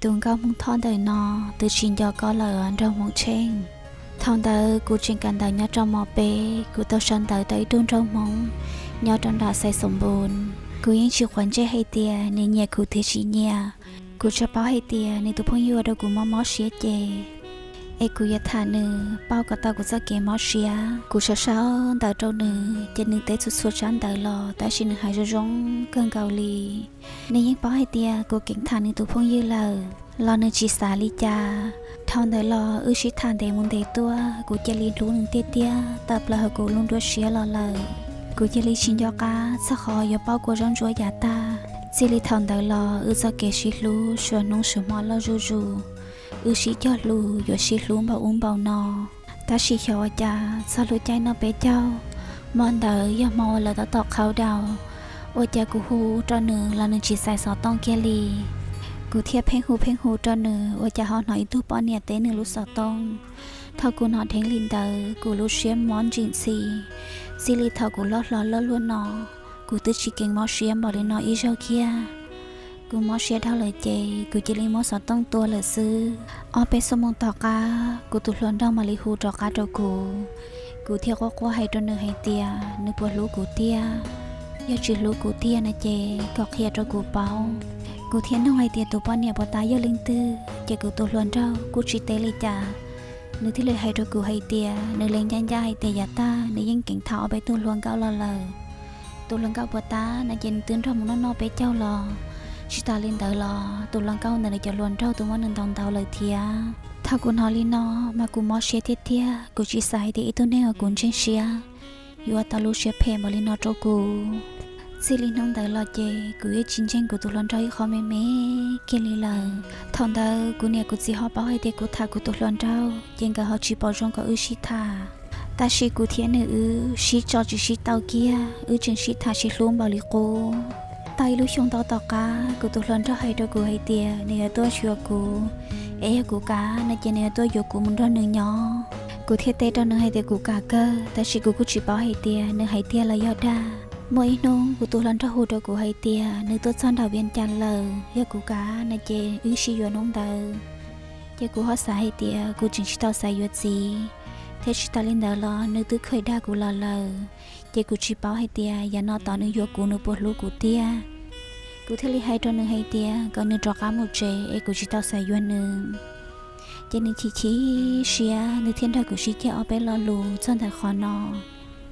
Tus nkauj Hmoob Thoj ntawm no twb tsis nco koj lawm nraug Hmoob Tsheej. Thaum ntawd kuv tseem kawm ntawv nyob rau mos peb, kuv tau sau ntawv rau ib tug nraug Hmoob nyob rau nram Xais Xoom Npus. Kuv yeej tsis quav ntsej hais tias nws nyiam kuv thiab tsis nyiam, kuv tsuas paub hais tias nws tus phooj ywg ua rau kuv mob mob siab ces es kuv yuav tham nws, pauj kom tau kuv txoj kev mob siab. Kuv sau sau ntawv rau nws ces nws teb txhua txhua tsab ntawv los tab sis nws hais zoo zoo kawg nkaus li. Nws yeej paub hais tias kuv keev tham nws tus phooj ywg lawm los nws tsis xav li cas. Dhau ntawd los wb sib tham ntev mus ntev tuaj, kuv cia li hlub nws tiag tiag tawm plaws hauv kuv lub nruab siab los lawm. Kuv cia li tsis nco qab txog qhov yuav pauj kua zaub ntsuab yav tag. Txij li thaum ntawd los wb txoj kev sib hlub suav hnub suav hmo loj zuj zus, wb sib cog lus yuav sib hlub npaum ub npaum no. Tab sis xyov ua cas txog lub caij no peb caug, hmo ntawd yog hmo uas lawv tab tom countdown, ua cas kuv hu rau nws los nws tsis xaiv xov tooj kiag li. Kuv thiaj pheej hu pheej hu rau nws ua cas ho hnov ib tug poj niam teb nws lub xov tooj. Thaum kuv hnov dheev li ntawd kuv lub siab mob ntsim ntxhi. Txij li thaum kuv loj hlo loj luaj no, kuv twb tsis keev mob siab npaum li no ib zaug kiag. Kuv mob siab dhau lawm ces kuv cia li muab xov tooj tua lawm xwb. Ob peb xuab moos tom qab kuv tus hluas nraug mam li hu rov qab rau kuv. Kuv thiaj quaj quaj hais rau nws hais tias nws puas hlub kuv tiag. Yog tsis hlub kuv tiag no ces kom qhia rau kuv paub. Kuv thiaj nug hais tias tus poj niam puas tab yog leej twg, ces kuv tus hluas nraug kuj tsis teb li cas. Nws thiaj li hais rau kuv hais tias nws lees ncaj ncaj hais tias yav tag nws yeej keev tham ob peb tug hluas nkauj los lawm. Tus hluas nkauj puas tab no ces nws twb nrog mus noj noj peb caug los. Tsis tas li ntawd los tus hluas nkauj ntawd nws cov hluas nraug twb muab nws ntaus ntaus lawm thiab. Thaum kuv hnov li no mas kuv mob siab tiag tiag, kuv tsis xav hais tias ib tug neeg uas kuv ntseeg siab yuav ua tau lub siab phem npaum li no rau kuv. Txij li hnub ntawd los ces kuv yeej tsis ntseeg kuv tus hluas nraug ib qho me me kiag li lawm. Thaum ntawd kuv niam kuv txiv ho paub hais tias kuv tham kuv tus hluas nraug ces nkawd ho tsis pom zoo kom wb sib tham. Tab sis kuv thiab nws wb sib tso tsis sib tau kiag, wb tseem sib tham sib hlub npaum li qub. Tau ib lub xyoo ntau tom qab kuv tus hluas nraug hais rau kuv hais tias nws yuav tuaj xyuas kuv, es yog kuv kam no ces nws yuav tuaj yuav kuv mus nrog nws nyob. Kuv thiaj teb rau nws hais tias kuv kam kawg, tab sis kuv kuj tsis paub hais tias nws hais tiag los yog dag. Muaj ib hnub kuv tus hluas nraug hu rau kuv hais tias nws tuaj txog nram Vias Cas lawm, yog kuv kam no ces wb sib yuav hnub ntawd. Ces kuv ho xav hais tias kuv tseem tsis tau xav yuav txiv, thiab tsis tas li ntawd los nws twb khaws dag kuv los lawm. Ces kuv tsis paub hais tias yav no tom nws yuav kuv nws puas hlub kuv tiag. Kuv thiaj li hais rau nws hais tias kom nws rov qab mus tsev es kuv tsis tau xav yuav nws. Ces nws chim chim siab, nws thiaj nrog kuv sib ceg ob peb lo lus txog ntawm qhov no.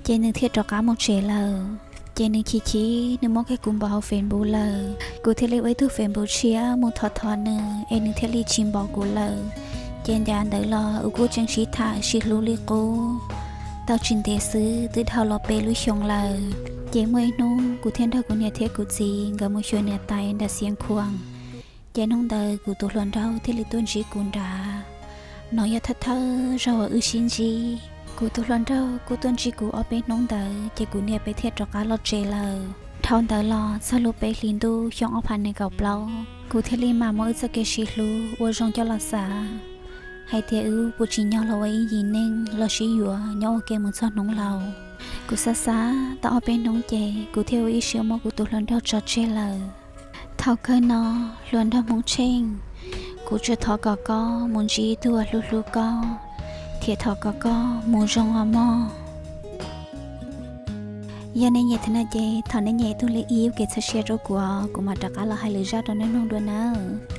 Ces nws thiaj rov qab mus tsev lawm. Ces nws chim chim, nws muab kiag kuv npaum hauv Facebook lawm. Kuv thiaj li ua ib tug Facebook tshiab mus thov thov nws es nws thiaj li tsis npaum kuv lawm. Ces yav ntawd los wb kuj tseem sib tham sib hlub li qub. Tau tsis ntev xwb twb dhau los peb lub xyoo lawm. Ces muaj ib hnub kuv thiaj nrog kuv niam thiab kuv txiv nkawd mus xyuas niam tais nram Xiav Khuam. Ces hnub ntawd kuv tus hluas nraug thiaj li tuaj ntsib kuv nrad. No yog thawj thawj zaug uas wb sib ntsib. Kuv tus hluas nraug kuj tuaj ntsib kuv ob peb hnub ntawd ces kuv niam peb thiaj rov qab los tsev lawm. Dhau ntawd los txog lub peb hlis ntuj xyoo ob phav nees nkaum plaub, kuv thiaj li mam muab wb txoj kev sib hlub ua zoo coj los xav hais tias wb puas tsim nyog los ua ib yim neeg los sib yuav nyob ua ke mus txog hnub laus. Kuv xav xav tau ob peb hnub ces kuv thiaj ua ib siab muab kuv tus hluas nraug tso tseg lawm. Thaum kawg no, hluas nraug Hmoob Tsheej, kuv tsuas thov kom koj mus ntsib ib tug uas hlub hlub koj, thiab thov kom koj mus zoo os mog. Yog nej nyiam thiab no ces thov nej nyem ib tug like ib kev txhawb siab rau kuv, kuv mam rov qab los hais lwm zaj rau nej mloog dua nawb.